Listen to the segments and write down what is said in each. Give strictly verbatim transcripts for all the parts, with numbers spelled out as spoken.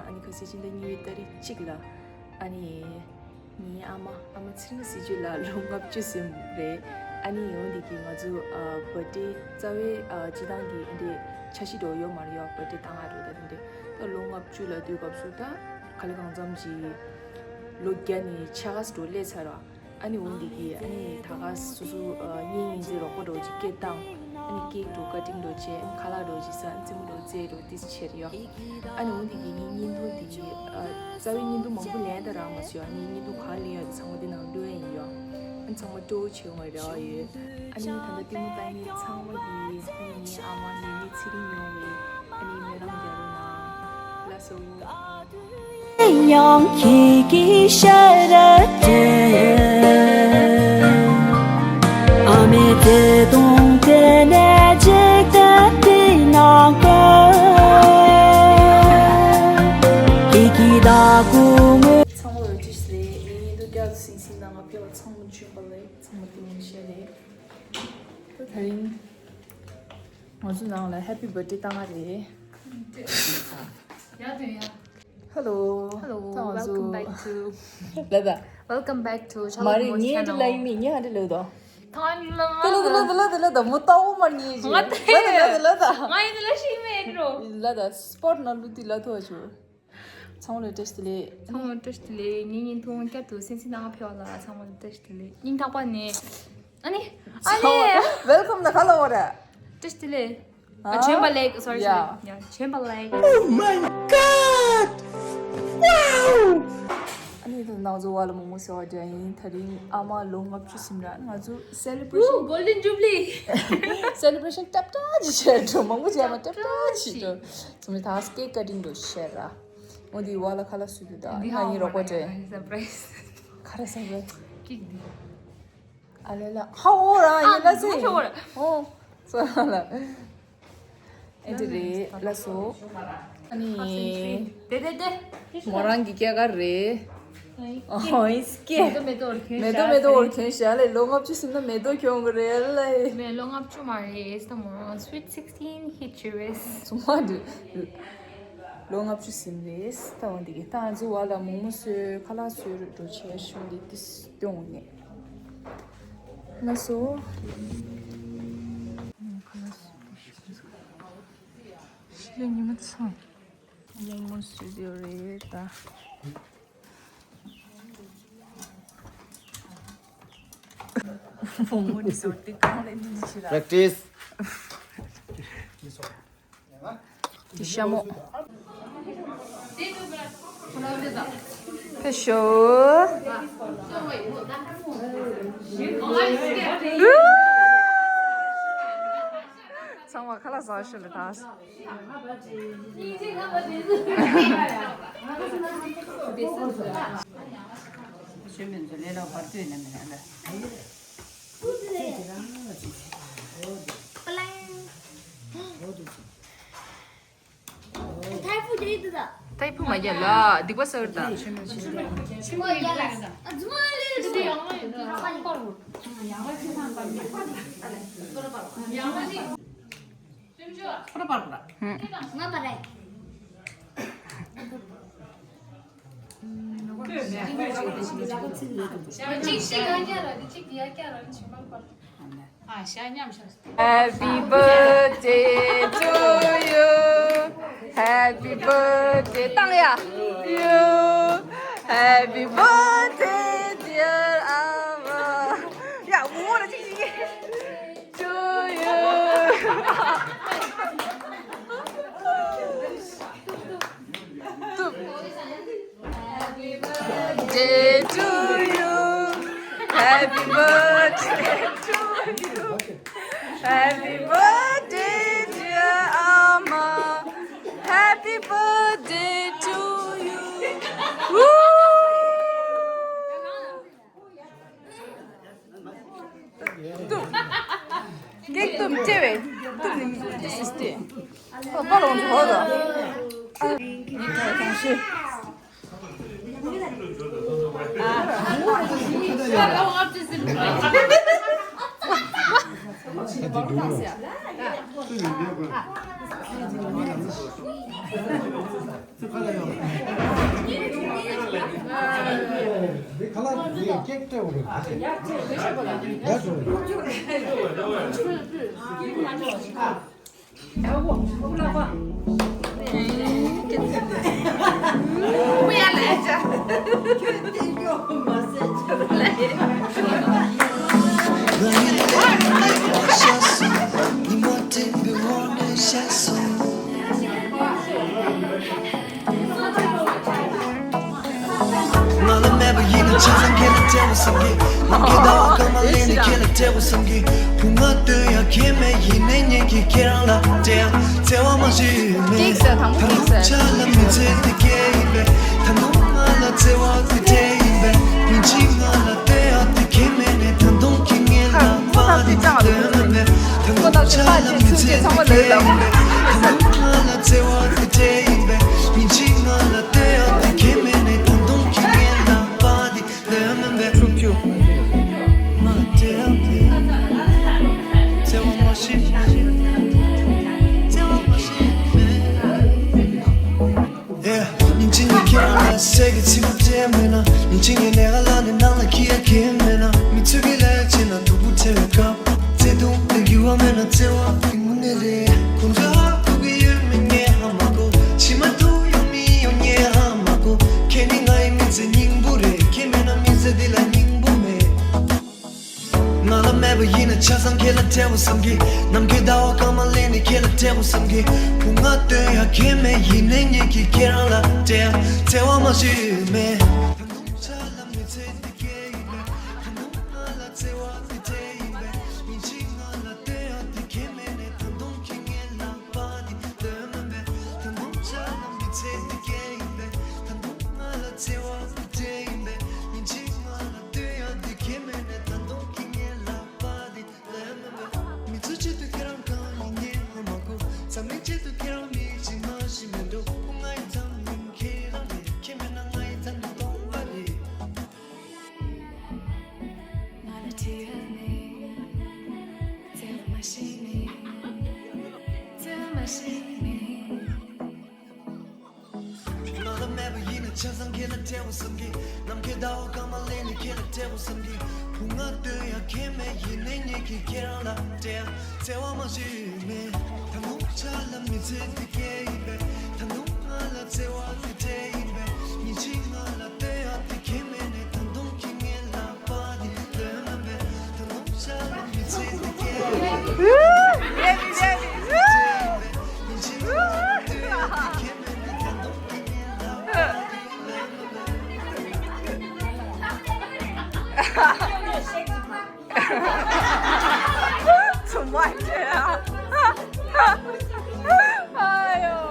ཨ་ནི་ཁ་སང་ཕྱི་ཟླ་གཉིས་པའི་ཏ་རིག་གཅིག་ལ་ཨ་ནི་ངའི་ཨ་མ་ཨ་མ་ཚེ་རིང་སྲིད་བྱུས་ལ་ལོ་ལྔ་བཅུ་ཟིན་རེད། ཨ་ནི་འོན་ཏེ་གི་ང་ཚོ་ཨ་བར་ཐ་ཌེ་རྩ་བའི་ཨ་སྤྱི་བཏང་གི་ཨ་འདྲས་འཆར་གཞི་འདྲ་ཡོད་མ་རེད་ཡ། བར་ཐ་ཌེ་བཏང་ང་རེད། ད་དེ་འདྲས་ད་ལོ་ལྔ་བཅུ་ལ་དུས་སྐབས་སུ་ད་ག་ལེ་གང་འཚམ་ཅིག་ལོ་བརྒྱ་ནས་ཕྱེད་ཀ་ཙམ་སླེབས་ཚར་བ། ཨ་ནི་འོན་ཏེ་གི་ཨ་ནི་ད་ག་སོ་སོ་ཨ་གཉེན་ཉེ་ཚན་རོགས་པ་འདྲ་ཅིག་སྐད་བཏང་། ཨ་ནི་ཀེག་འདྲ་ཀ་ཊིང་འདྲ་བྱས། ཨ་ནི་ཁ་ལག་འདྲ་ཅིག་ཟ། ཨ་ནི་རྩེད་མོ་འདྲ་རྩེ་འདྲ་ཏིས་བྱས་རེད་ཡ། ཨ་ནི་འོན་ཏེ་གི་ངའི་བརྙན་ཐུང་འདི་ཨ་རྩ་བའི་བརྙན་ཐུང་མང་པོ་ལེན་ད་རག་མ་སོང་ཡ། ཨ་ནི་བརྙན་ཐུང་གང་ལེན་ཡོད་ཚང་མ་འདི་ནང་བླུག་ཡ་ཡིན་ཡ། ཨ་ནི་ཚང་མ་སྤྲོ་བོ་བྱེད་འོང་བའི་རེ་བ་ཡོད། ཨ་ནི་ད་ལྟ་ལྟད་མོ་ལྟ་མཁན་ཚང་མ་གི་ཨ་ནི་ངའི་ཨ་མ་ནེ་ནེ་ཚེ་རིང་ཡོང་བའི་ཨ་ནི་སྨོན་ལམ་རྒྱག་རོགས་གནང་། ལགས་སོ། ཡང་ཁྱེད་ཀྱི་ཤ་ར་དྲན། ཨ་མའི་བརྩེ་དུང་དེ་ནས་འཇིག་རྟེན་འདི་ན་དགོས། ཁྱེད་ཀྱི་བདག་པོ་ངོ་། ཚང་མ་ལ་བཀྲ་ཤིས་བདེ་ལེགས། ངའི་བརྙན་ཐུང་བསྐྱར་དུ་གཟིགས་མཁན་ནང་ང་ཕེབས་པ་ཚང་མ་བྱོན་པ་ལེགས། ཚང་མ་བདེ་མོ་བྱས་རེད། ད་དེ་རིང་ང་ཚོ་ནང་ལ་ཧེ་པི་བར་ཐ་ཌེ་བཏང་ང་རེད། ཡ་དོན་ཡ། Hello. Hello, ད་ང་ཚོ། Welcome back to. ལ་ད། Welcome back to Chalak Mo's channel. མ་རེད། ངས་འདི་ལ་ཡིན་མིན་ངས་ཧ་འདྲ་ལ་ད། ད་ལ་ད་ལ་ད་ད་མོ་ལྟ་འོ་མ་ངས་ཇི་ང་ད་ལ་ད་ལ་ད་ང་ཡིན་ལ་ཤི་མེད་འགྲོ། ལ་ད་སྤོར་ན་ལུ་ཏི་ལ་ཐོ་ཆུ། ཚང་མ་ལ་བཀྲ་ཤིས་བདེ་ལེགས། ཚང་མ་ལ་བཀྲ་ཤིས་བདེ་ལེགས། ངའི་བརྙན་ཐུང་བསྐྱར་དུ་གཟིགས་མཁན་ནང་ང་ཕེབས་པ་ལ་ཚང་མ་ལ་བཀྲ་ཤིས་བདེ་ལེགས། སྙིང་ཐག་པ་ནས། ཨ་ནི། ཨ་ནི། Welcome ལ་ཁ་ལ་འོ་ར། བཀྲ་ཤིས་བདེ་ལེགས། ཨ། བྱོན་པ་ལེགས། Sorry, sorry. Yeah. Yeah, བྱོན་པ་ལེགས། Oh my God! Wow! ཨ་ནི་ད་ནང་ཚོ་བ་ལ་མོག་མོག་ཟེར་བ་འདྲ་ཡིན། ད་རིང་ཨ་མ་ལོ་ལྔ་བཅུ་ཟིན་ར། ང་ཚོ་སེ་ལེ་བྷ་རེ་ཤན། Woo, Golden Jubilee! སེ་ལེ་བྷ་རེ་ཤན་ཏབ་ཏབ་ཅིག་བྱས་འགྲོ། མང་པོ་བྱས་མ་ཏབ་ཏབ་ཅིག་འགྲོ། ཚང་མས་ད་ཀེག་ཀ་ཊིང་འགྲོ་བཤད་ར། འོ་འདི་བ་ལ་ཁ་ལག་བཟོས་འདུག་ད་འདི་ང་ཡིན་ཧ་རོགས་པ་འདྲ། Surprise. ག་རེ་སར་པ་རའི་ཛི། ཀེག་འདི། ཨ་ལེ་ལ་ཧ་འོ་ར་ཡིན་ལ་ཟེར། ཨ་འོ་ས་ལ། ཨེ་འདི་རེད་ལ་སོ། ཨ་ནི། དེ་དེ་དེ། མོ་རང་གི་སྐྱེས་སྐར་རེད། ཨོ་ཨིས་ཀེ། མེ་ཏོག་མེ་ཏོག་གྱོན། མེ་ཏོག་མེ་ཏོག་གྱོན་ཤག་ལེ། ལོ་ལྔ་བཅུ་ཟིན་ན་མེ་ཏོག་གྱོན་གི་རེད་ལ། མེ་ལོ་ལྔ་བཅུ་མ་རེད་ད་མོ། Sweet sixteen hit you is. སུ་མ་འདི། ལོ་ལྔ་བཅུ་ཟིན་རེད། ད་འོ་འདི་གི་ད་ང་ཚོ་བ་ལ་མོག་མོག་བཟོས། ཁ་ལག་བཟོས་རུ་འགྲོ་བྱས་ཤུང་འདི་ཏིས་སྐྱོང་ནས། ལ་སོ། ཁ་ལག་བཟོས། ཤི་ལ་ཉི་མ་ཚང་། མོག་མོག་བཟོས་ཡོད་རེད་ད། མོག་མོག་ནི་སོར་ཏི་གང་ལས་ནི་ཆི་ར། Practice. དེ་ཤ་མོག། ཕེབས་ཤོག། ཚང་མ་ཁ་ལག་ཟ་ཤོག་ལེ་ད། ཏའི་ཕུ་མ་རྒྱལ་ལ་སྡིག་པ་བསགས་རེད་ད། ཁོ་ར་པར་པར། Happy birthday to you. Happy birthday. བཏང་ཡ། You. Happy birthday, dear ཨ་མ། ཡ། ངོ་ལ་ཅིག་ཅིག to you. Happy birthday to you. Happy birthday to you. Happy birthday, dear ཨ་མ. Happy birthday to you. Woo! ཏུ། ཀེག་ཏུ་མི་སྤྲད་པས། ཏུ་མི་སྤྲད། ཨ་པ་ལོང་ཚོ་ཧོ་ད། ཨ། ངའི་ཐོག་ཐོང་ཤི། ཁ་ལག་ཡེ་ཀེག་སྤྲད་འོ་རེད། ཡ་ཅོ། ང་ལ་མེད་པ་ཡིན་ན་ཆ་ཚང་ཁྱེད་ལ་སྤྲད་པ་བསམ་གི། ནམ་མཁའི་ཟླ་བ་སྐར་མ་ལེན་ནས་ཁྱེད་ལ་སྤྲད་པ་བསམ་གི། བུ་ང་སྟོན་ཡ་ཁྱེད་མེད་ཡིན་ནའི་ངེད་ཀྱིས་ཁྱེད་རང་ལ་སྤྲད་ཡ་བརྩེ་བ་མ་ཞུས་མེད། ཀིག་ཟེར་དང་པོ་ད་ཀིག་དུང་ཟེར། ཆ་ལ་མི་ཚེ་འདི་སྐྱེལ་ཡིན་པས། ད་དུང་ང་ལ་བརྩེ་བ་འདི་སྤྲད་ཡིན་པས། ཉིན་གཅིག་ང་ལ་སྟོན་ཡ་འདི་ཁྱེད་མེད་ནས། ད་དུང་ཁྱེད་ངེད་ལ་པ་འདི་སྟོན་མེད། ད་དུང་ཆ་ལ་མི་ཚེ་འདི་སྐྱེལ་ཡིན་པས། ད་དུང་ང་ལ་བརྩེ་བ་འདི་སྤྲད་ཡིན་པས། ཉིན་གཅིག་ང་ལ་སྟོན་ཡ་འདི་ཁྱེད་མེད་ནས། ད་དུང་ཁྱེད་ངེད་ལ་པ་འདི་སྟོན་མེད་པས། ཁྱུག་ཁྱུག། མ་སྤྲད་ཡ་འདི་བརྩེ་བ་མ་ཤེས། བརྩེ་བ་མ་ཤེས། ཉིན་གཅིག་ངས་ཁྱེད་རང་ལ་ཟས་ཀྱི་ཚིག་པ་སྤྲད་མེད་ན། ཉིན་གཅིག་ངས་ལས་ཀ་ལ་ནི་ནང་ལ་འཁྱེར་ཡ་ཁྱེད་མེད་ན། མི་ཚོས་ཀྱི་ལས་བྱེད་ན་སྡུག་པོ་ཐེབས་པའི་སྐབས། བརྩེ་དུང་དེ་འགྱུར་བ་མེད་ན་བརྩེ་བ་དེ་དངོས་གནས་རེད། ཁོང་ཚོས་ཧ་གོ་གི་ཡོད་མེད་ངས་ཧ་མ་གོ། ཕྱི་མ་སྡུག་ཡོང་མི་ཡོང་ངས་ཧ་མ་གོ། ཁྱེད་ནི་ང་ཡི་མི་ཚེ་སྙིང་པོ་རེད། ཁྱེད་མེད་ན་མི་ཚེ་འདི་ལ་སྙིང་པོ་མེད། ང་ལ་མེད་པ་ཡིན་ན་ཆ་ཚང་ཁྱེད་ལ་སྤྲད་པ་བསམ་གི། ནམ་མཁའི་ཟླ་བ་སྐར་མ་ལེན་ནས་ཁྱེད་ལ་སྤྲད་པ་བསམ་གི། བུ་ང་སྟོན་ཡ་ཁྱེད་མེད་ཡིན་ནའི་ངེད་ཀྱིས་ཁྱེད་རང་ལ་སྤྲད་ཡ་བརྩེ་བ་མ་ཞུས་མེད། ད་དུང་ཆ་ལ་མི་ཚེ་འདི་སྐྱེལ་ཡིན་པས། ད་དུང་ང་ལ་བརྩེ་བ་འདི་སྤྲད་ཡིན་པས། ཉིན་གཅིག་ང་ལ་སྟོན་ཡ་འདི་ཁྱེད་མེད་ནས། ད་དུང་ཁྱེད་ངེད་ལ་པ་འདི་སྟོན་མེད་པས། ད་དུང་ཆ་ལ་མི་ཚེ་འདི་སྐྱེལ་ཡིན་པས། ད་དུང་ང་ལ་བརྩེ་བ་འདི་སྤྲད་ཡིན་པས། ཉིན་གཅིག་ང་ལ་སྟོན་ཡ་འདི་ཁྱེད་མེད་ནས། ད་དུང་ཁྱེད་ངེད་ལ་པ་འདི་སྟོན་མེད་པས། མི་ཚོའི་ཆེད་དུ་ཁྱེད་རང་གང་ཡིན་ངས་ཧ་མ་གོ། འཛམ་གླིང་ཆེད་དུ་ཁྱེད་རང་མི་གཅིག་མ་གཞི་མེད་འགྲོ། ཁོ་ང་ཡི་འཛམ་གླིང་ཁྱེད་རང་རེད། ཁྱེད་མེད་ན་ང་ཡི་འཛམ་གླིང་སྟོང་པ་རེད། ང་ལ་བྲིས་ཡ་མེད། བརྩེ་བ་མ་ཤེས་མེད། བརྩེ་བ་མ་ཤེས་མེད། ང་ལ་མེད་པ་ཡིན་ན་ཆ་ཚང་ཁྱེད་ལ་སྤྲད་པ་བསམ་གི། ནམ་མཁའི་ཟླ་བ་སྐར་མ་ལེན་ནས་ཁྱེད་ལ་སྤྲད་པ་བསམ་གི། བུ་ང་སྟོན་ཡ་ཁྱེད་མེད་ཡིན་ནའི་ངེད་ཀྱིས་ཁྱེད་རང་ལ་སྤྲད་ཡ་བརྩེ་བ་མ་ཞུས་མེད། ད་དུང་ཆ་ལ་མི་ཚེ་འདི་སྐྱེལ་ཡིན་པས། ད་དུང་ང་ལ་བརྩེ་བ་འདི་སྤྲད་ཡིན་པས། ཉིན་གཅིག་ང་ལ་སྟོན་ཡ་འདི་ཁྱེད་མེད་ནས། ད་དུང་ཁྱེད་ངེད་ལ་པ་འདི་སྟོན་མེད་པས། ད་དུང་ཆ་ལ་མི་ཚེ་འདི་སྐྱེལ་ཡིན་པས། ཉིན་གཅིག་ང་ལ་སྟོན་ཡ་འདི་ཁྱེད་མེད་ནས། ད་དུང་ཁྱེད་ངེད་ལ་པ་འདི་སྟོན་མེད་པས། Too much. ཨ་ཡོ། ཨ་ཡོ། ཨ་ཡོ།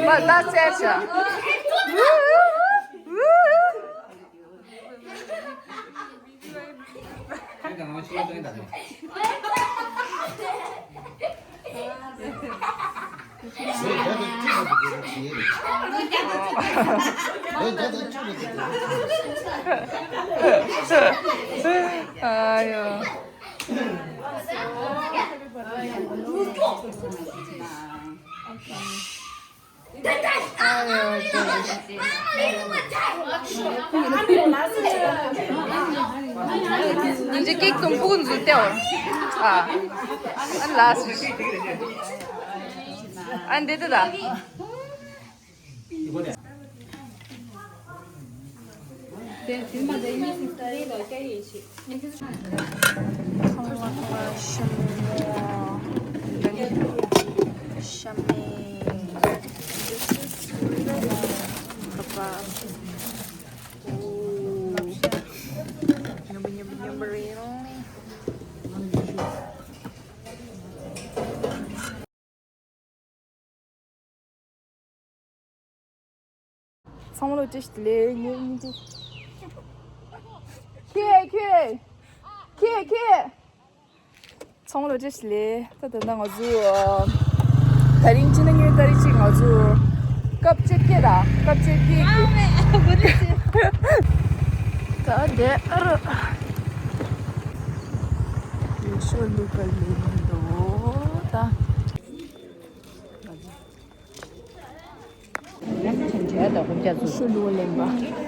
But that's it. ཨ་ཡོ། ཉིན་གཅིག་ཀིག་དང་ཕྲུ་གུ་འཛུལ་ཏེའོ། ཨ། ཨ་ལ་སི། ཨ་འདི་ལྟ་ད། ཚང་མ་ལ་བཀྲ་ཤིས་བདེ་ལེགས། ངེད་གཉིས་ཀྱི་ཁྱེད་ཁྱེད། ཁྱེད་ཁྱེད། ཚང་ལོ་ཅེས་ལེ། ད་ད་ད་ང་ཚོ་ཨ། ད་རིང་ཕྱི་ཟླ་གཉིས་པའི་ཏ་རིག་གཅིག་ང་ཚོ་སྐབས་བཅོ་བརྒྱད་དང་སྐབས་བཅོ་བརྒྱད་ཀྱི་ད་དེ་ཨ་རུ་ཡེ་ཤོ་ལུ་ག་ལེ་མི་འདུག་ད། ཡེ་ཤོ་ལུ་ལེན་པ།